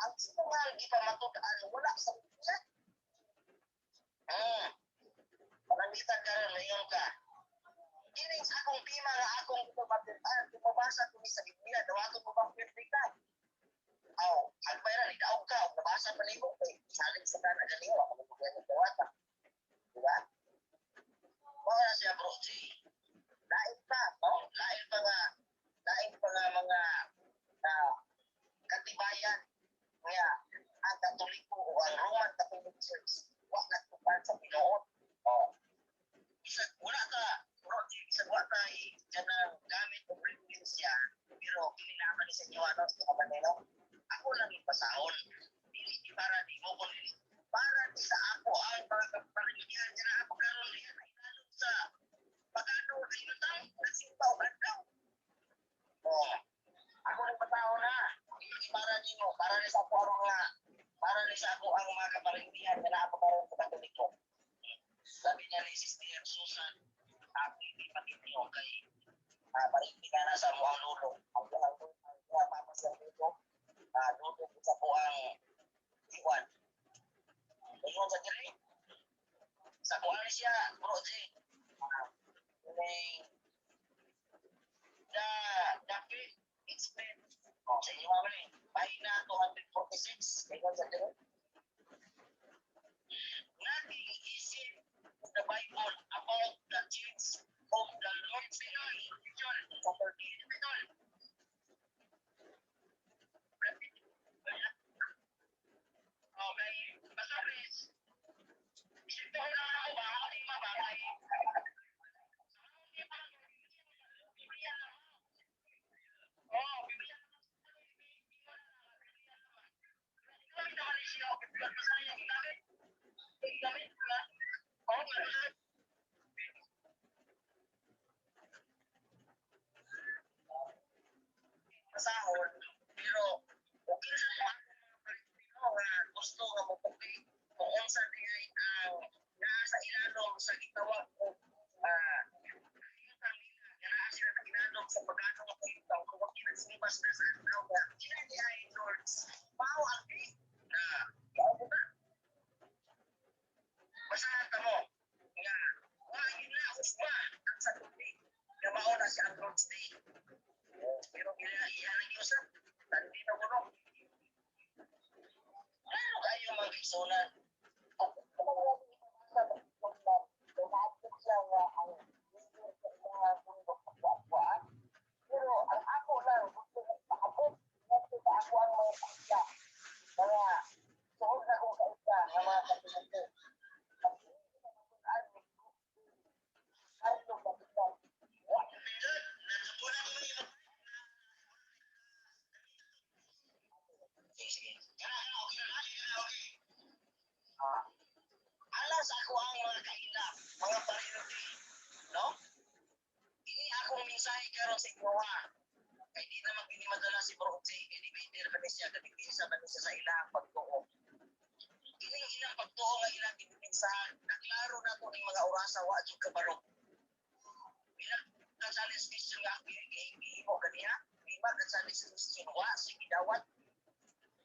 ang imong gipamatud-an wala sa Biblia. Parang Pananglitan karon ngayon ka. Kining sa akong tema nga akong ipamatunan, ipabasa ko ni sa Biblia, dawaton mo bang perfecta? Aw, agbay ra, nidaog ka, ug nabasa pa nimo, kay challenge sa kana ganiyo, ako mo pag dawata. Di ba? Mao na siya, Bro G. Lain pa, no? Lain pa nga mga katibayan nga ang Katoliko o ang Roman Catholic Church wa nagtupan sa tinuod. Oh. Bisag wala ka, bro, bisag wa ka kanang gamit og referensya, pero kini naman ni sa inyo ano sa kabanero. Ako lang ipasahon. Dili ni para di mo kun dili para di sa ako ang mga kaparindihan dira ako karon diyan ay lalong sa pagano kay nagsimba og adlaw. Oh. Ako lang patao na. Dili para nimo, para ni sa ako ang mga para ni sa ako ang mga kaparindihan nga naa pa karon sa Katoliko. Sabi niya ni Sister Susan, happy di patinyo kay parinti ka na sa muang lulo. Ang papa sa dito, lulo sa ko ang iwan. Ingon sa diri. Sa kuan siya, Bro G. The fifth explain. Oh, sa inyo man eh. Pahina 246. Ingon sa diri. Nothing is said in the Bible about the change of the Lord's Day. Sa 13. Okay. Basta please. Isipin ko lang ako ba? Ako di ba? Kay Biblia lang. Oo, Biblia lang. Gamit naman ni siya. Basta yung gamit. Gamit na. Oo, nga. Basahon, pero okay sa mo ang mga Pilipino nga gusto nga mopuki kung unsa di ay ang naa sa ilalom sa gitawag og kahimtang nila nga naa sila sa ilalom sa pagano nga kahimtang kung wa kinagsimbas na sa adlaw nga ila di ay Lords mao ang di na kaobo na basahan ta mo nga wa ginausba ang sa tubig nga mao na siya ang Lord's Day. Pero ila iya lang Yusuf, tandi na kuno. Klaro kayo mga kaigsunan. Pero ang ako lang gusto mo paabot ngadto sa ako ang mga kaisa, mga suod na kong kaisa nga mga Katoliko. Carlo Kapitan, wa Pindot, natsubunan mo yung sige sige. Kana, okay na, okay na, okay. Ala sa ako ang mga kaila, mga parinti, no? Ini akong mensahe karon sa inyo ha. Kay di naman gini madala si Bro J, kay defender ba ni siya, kadipinsa ba ni siya sa ilang pagtuo. Ining ilang pagtuo nga ilang gidipinsahan, naklaro na to ning mga orasa wa jud kabarog. Bilang ka challenge question nga ang gihimo ganiha, lima ka challenge question wa sige dawat.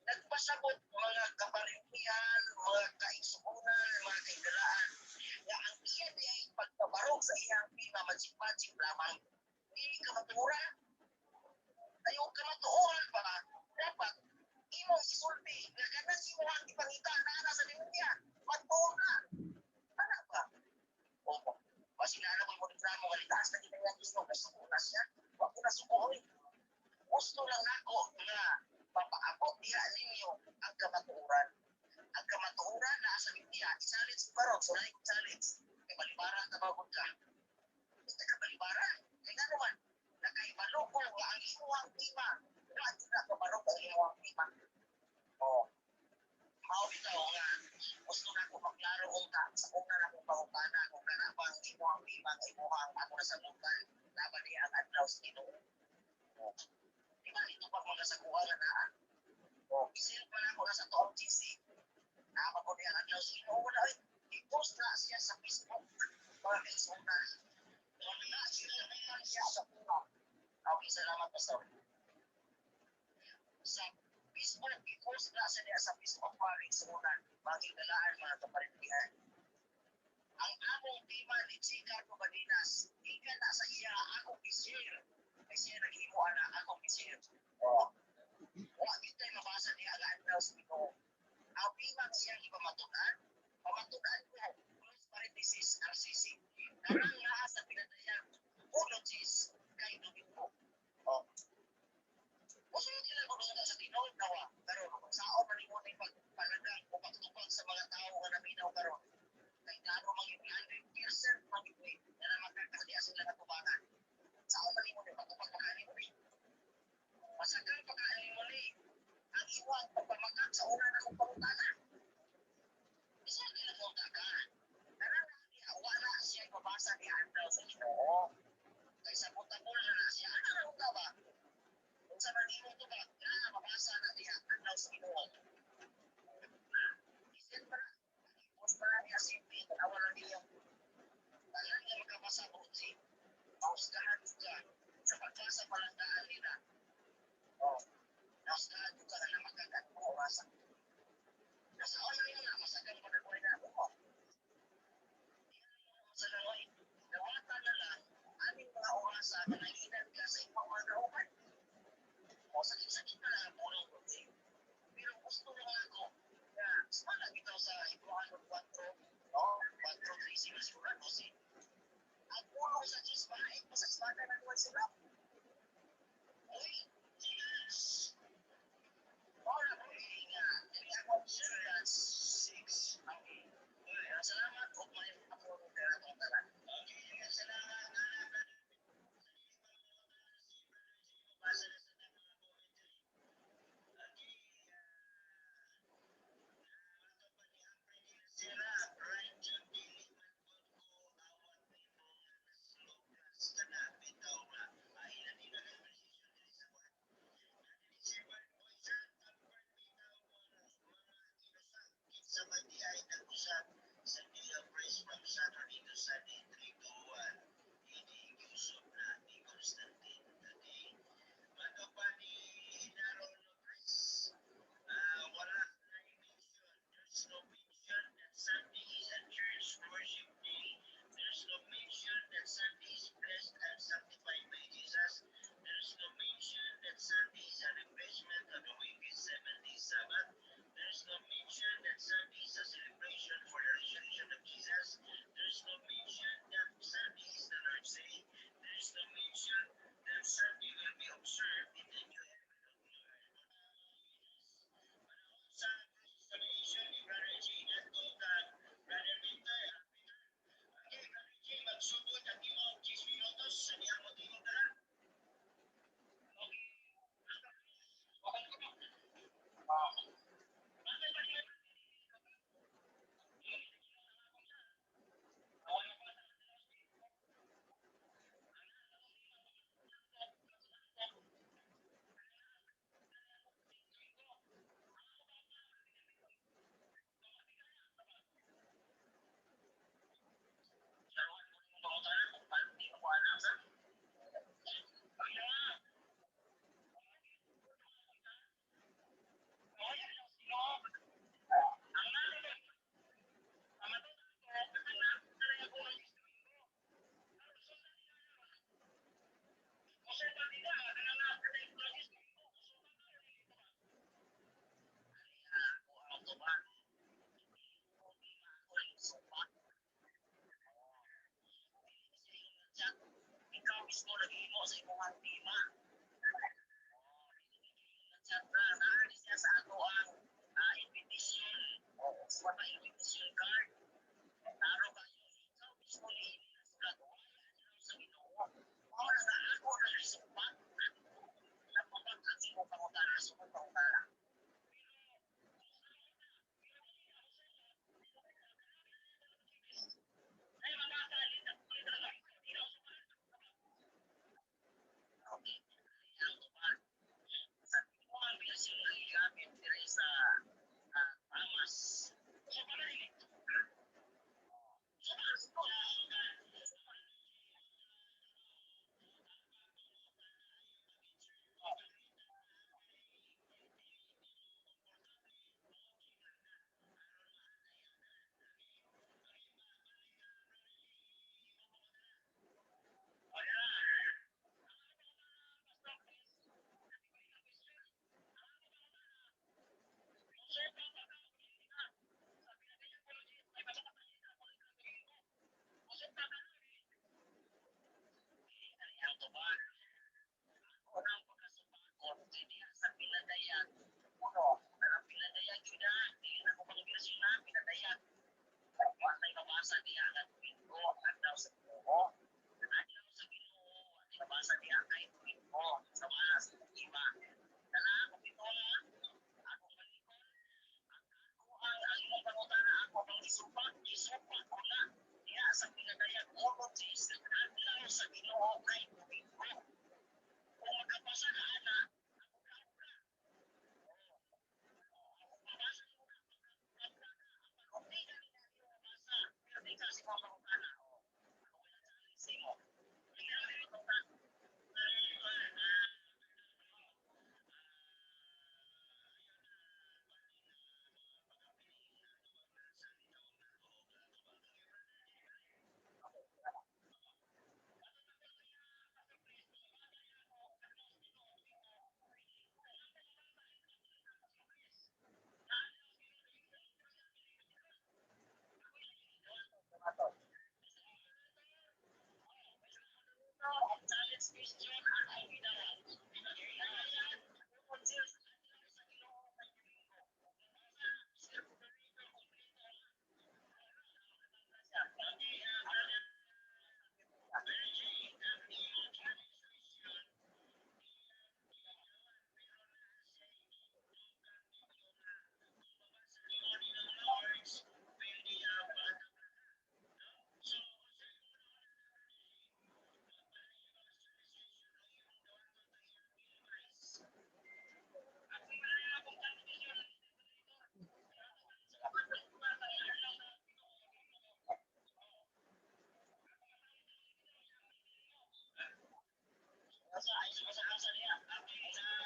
Nagpasabot mga kaparintihan, mga kaigsuonan, mga kaigalaan nga ang iya di ay pagkabarog sa iyang pima magic-magic lamang. Dili ka matuoran. Tayo kamatuoran pa, dapat imong isulti nga kanang imong ipangita naa sa Biblia. Matuon na. Ana ba? O, basin na mo mo reklamo nga litaas na kita nga Ginoo kay suko na siya. Wa ko na suko oy. Gusto lang nako nga papaabot diha ninyo ang kamatuoran. Ang kamatuoran naa sa Biblia. I-challenge ko karon, so ko challenge. Kay balibaran ka ba ka? Basta ka balibaran. Kay nga naman, nakahibalo ko nga ang imuhang tima. Wa jud na kabarog ang imuhang tima. Oh. Mao bitaw nga gusto na ko maklaro unta sa una na kong pangutana kung kana ba ang imuhang tima nga imuhang ako na sabutan na ba di ang adlaw sa Ginoo. Oh. Di ba ito pag mga sakuha nga naa? Oh, isil pa na ako na sa toong GC. Naa ba ko di ang adlaw sa Ginoo wala oy. I-post na siya sa Facebook mga kaigsuonan. Na siya na siya sa una. Okay, salamat, Pastor. Sa Facebook, i-post na siya niya sa Facebook mga kaigsuonan, mga kigalaan, mga kaparintihan. Ang among tema Ni Chica Cobadinas, gikan na sa iya akong i-share. Kay siya naghimo ana akong i-share. Oh. Wa gid tay mabasa ni aga adlaw sa Ginoo. Ang bimang siyang ipamatud-an, pamatud-an ko, close parenthesis, RCC. Kanang naa sa pinadayag, uno chis, kay Domingo. Oh. Musunod nila kung sa tinuod nawa, pero sao man nimo ni pagpalagang o pagtupag sa mga tao nga naminaw karon. Kay klaro man gyud, 100% man gyud ni na namakakadiya sila nga tubangan. Sao man nimo ni pagtupag pagkaani mo ni? Masagang pagkaani mo ni ang iwang pagpamakak sa una na kong pangutana. Isa nila mo ka. Kanang niya wala siya mabasa ni adlaw sa Ginoo. Kay sa butabol na na siya. Ano na unta ba? Kung sa man imong tubag, na mabasa na diha adlaw sa Ginoo. Isin pa na, post pa na niya simple, tanawa lang niyo. Tanan nga makabasa ko si mahusgahan ka sa pagbasa pa lang daan nila. Oh, nahusgahan ka na makagat mga orasa. Nasa online na, masagang pa na ko na ako. Masagang oy, dawatan na lang aning mga orasa na nanginan ka sa imong mga kauban. O sakit-sakit na lang ang pulong ko. Pero gusto lang ako na smala bitaw sa Hebrew 4, no? 4:13 siguro 12. Ang pulong sa Diyos maait pa sa espada na duway sulap. Uy, yes. Mao na ko nga dili ako ang 6. Okay. Salamat ug may hapon kanatong tanan. Okay, salamat anak. Basa na sa mga commentary. Okay, ato pa ni Humphrey de la Sera, Brian John dili man gud ko awat nimo nga naslugas ka na bitaw nga ay na di na kay precision diri sa kuan. Si Bert Boyson, comfort bitaw mga inusab kinsa man di ay nag-usab sa day of rest from Saturday to Sunday 3 to 1. Hindi giusab na ni Constantine. Okay. Mato pa ni Hinaro Lopez, wala na i-mention. There's no mention that Sunday is a church worship day. There's no mention that Sunday is blessed and sanctified by Jesus. There's no mention that Sunday is a replacement of the weekly 7-day Sabbath. There's no mention that Sunday is a celebration for the resurrection of Jesus. There's no mention that Sunday is the Lord's Day. There's no mention that Sunday will be observed in the new heaven and new earth. Panahon sa examination ni Brother J. Nato kag Brother Peter. Okay, Brother J, magsugod ang imong 10 minutos sa dihang motingog ka na. Okay. Ah. Ikaw mismo naghimo sa imong tema. Chat na naa siya sa ato ang invitation o sa mga invitation card. Klaro kayo, ikaw mismo ni nasulat sa Ginoo. Mao na nga ako na isumpa. Napabag ang imong pangutana sa imong pangutana. Okay. Ang tubag sa imong version nga gigamit diri sa Tamas. Domingo ang adlaw sa Ginoo. Ang adlaw sa Ginoo, mabasa niya kay Domingo sa wala sa iba. Dala ako ito akong balikon. Ang ako ang imong pangutana ako ang isupak, isupak ko na. Diha sa pinadayag ulo sa adlaw sa Ginoo kay Domingo. Kung makapasa ka ana, ako ka. Ako mabasa mo na, kung di ka nila mabasa, pero di ka sa imong pangutana. Oh. Ako wala challenge sa imo. Pero ito ta. Ang challenge question akong gidawat. Asa niya?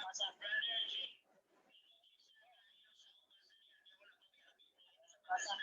Asa, brother? Asa?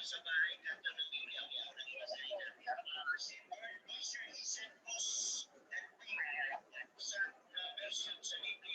Sa bahay kanto ng Biblia ang yaw ng sa version sa Biblia.